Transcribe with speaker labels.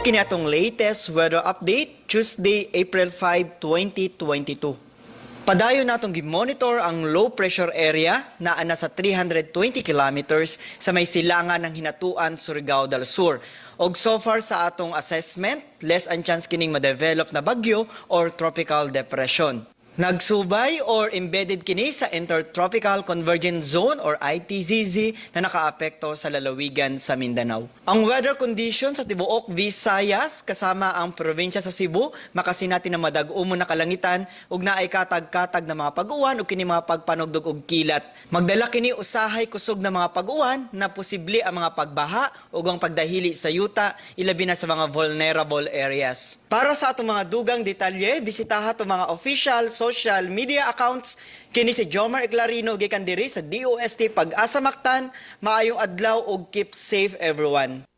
Speaker 1: Kini atong latest weather update, Tuesday, April 5, 2022. Padayon natong gi-monitor ang low pressure area na ana sa 320 kilometers sa may silangan ng Hinatuan, Surigao del Sur. Og so far sa atong assessment, less ang chance kining ma-develop na bagyo or tropical depression. Nagsubay or embedded kini sa Intertropical Convergence Zone or ITCZ na nakaapekto sa lalawigan sa Mindanao. Ang weather condition sa tibuok Visayas kasama ang probinsya sa Cebu makasinati na madag-umon na kalangitan ug naay katag-katag na mga pag-uwan ug kini mga pagpanugdog og kilat. Magdala kini usahay kusog na mga pag-uwan na posible ang mga pagbaha ug ang pagdahili sa yuta, ilabi na sa mga vulnerable areas. Para sa atong mga dugang detalye, bisitaha atong mga official social media accounts. Kini si Jomar Eclarino gikan diri sa DOST Pag-asa Mactan. Maayong adlaw ug keep safe, everyone.